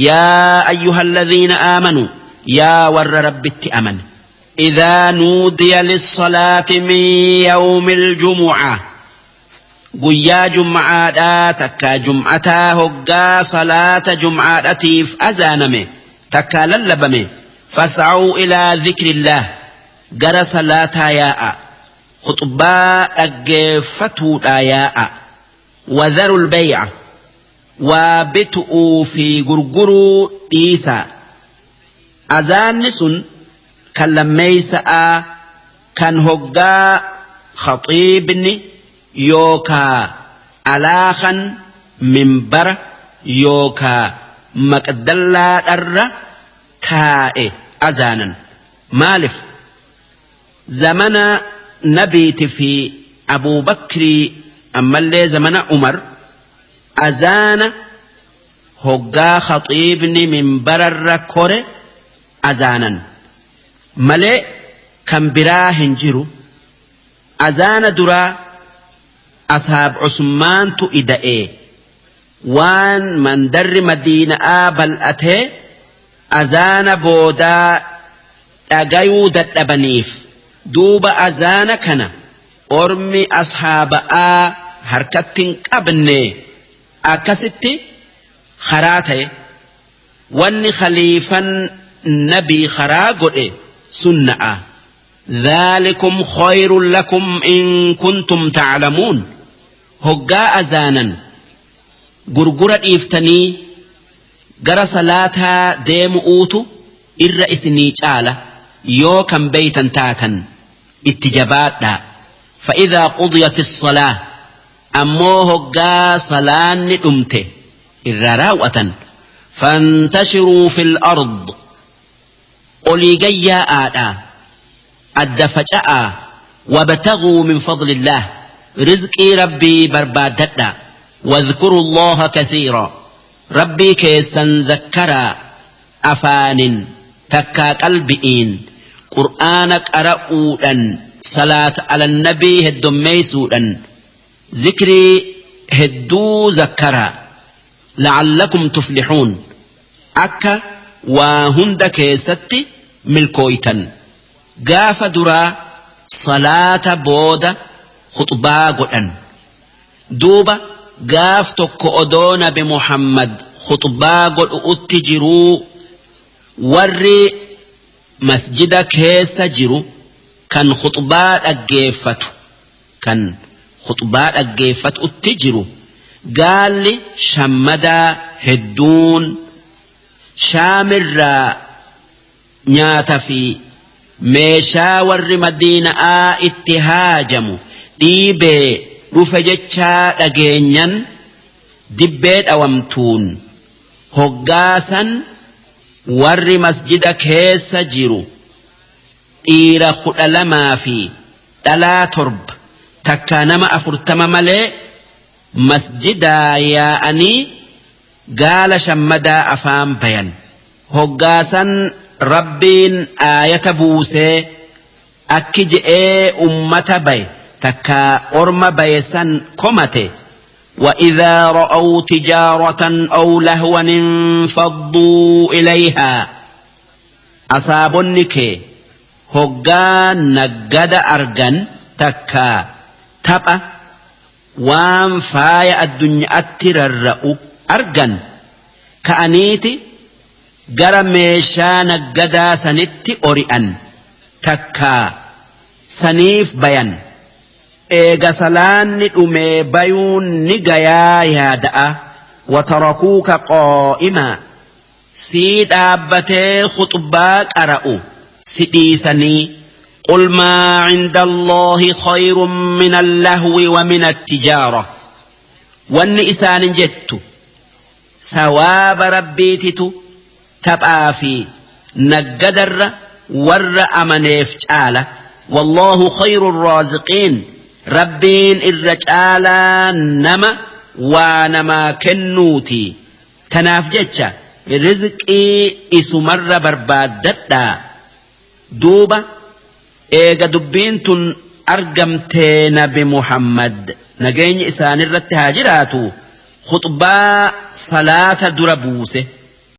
Yaa ayyuhalladhiina aamanuu yaa warra Rabbitti amane. Idhaa nuudiya lissalaati min yawmil jumu'ah guyyaa jum'aadhaa takkaa jum'ataa hoggaa salaata jum'aadhatiif azaaname takkaa lallabame fas'aw ilaa dhikrillaah gara salaataa yaa'a khuxbaa dhaggeeffatuudhaa yaa'a wadharul bay'a waa bitu'uu fi gurguruu dhiisaa azaanni sun kan lammeeysa'aa kan hoggaa khaxiibni yookaa alaakhan minbara yookaa maqdallaadharra taa'e azaanan maalif zamana nabiiti fi abuubakrii ammallee zamana umar azaana hoggaa khaxiibni minbararra kore azaanan malee kan biraa hin jiru azaana duraa ashaab cusmaantu ida'ee waan mandarri madiina'aa bal'atee azaana boodaa dhagayuu dadhabaniif duuba azaana kana ormi ashaaba'aa harkatti hin qabne akkasitti karaa ta'e wanni khaliifan nabii karaa godhe sunna'a. ذلكم خير لكم إن كنتم تعلمون hoggaa azaanan gurgura dhiiftanii gara salaataa deemu'uutu irra isinii caala yoo kan beeytan taatan itti jabaadhaa. فإذا قضيت الصلاة ammoo hoggaa salaanni dhumte irraa raawwatan فانتشروا في الأرض olii gayyaa'aadha adda faca'aa وابتغوا من فضل الله rizqii rabbii barbaaddadha واذكروا الله كثيرا rabbii keessan zakkaraa afaanin takkaa qalbi'iin qur'aana qara'uudhan salaata alannabii heddommeeysuudhan zikrii hedduu zakkaraa لعلكم تفلحون akka waa hunda keessatti milkooytan gaafa duraa salaata booda khuxbaa godhan duuba gaaf tokko odoo nabi Muhammad khuxbaa godhu'utti jiruu warri masjida keessa jiru kan khuxbaa dhaggeeffatu kan khuxbaa dhaggeeffatutti jiru gaalli shammadaa hedduun shaamirraa nyaata fi meeshaa warri madiina'aa itti haajamu dhiibee dhufe jechaa dhageenyan dibbee dhawamtuun hoggaasan warri masjida keessa jiru dhiira 12 fi dhalaa 7 takkaa nama 40 malee masjidaa yaa'anii gaala shammadaa afaan bayan hoggaasan rabbiin aayata buusee akki je'ee ummata baye takkaa orma baye san komate وإذا رأوا تجارة أو لهوا انفضوا إليها أصابنك hoggaa naggada argan takkaa tapha waan faaya addunyaatti rarra'u argan ka'aniiti gara meeshaa naggadaa sanitti ori'an takkaa saniif bayan eega salaanni dhumee bayuun ni gayaa yaada'a watarakuuka qaa'imaa sii dhaabbatee khuxbaa qara'u si dhiisanii قل ما عند الله خير من اللهو ومن التجارة wanni isaanin jettu sawaaba rabbiititu taphaa fi naggadarra warra amaneef caala والله خير الرازقين rabbiin irra caalaa nama waa namaa kennuuti tanaaf jecha rizqii isumarra barbaaddadhaa duuba eega dubbiin tun argamtee nabi Muhammad nageenyi isaanirratti haa jiraatu khuxbaa salaata dura buuse.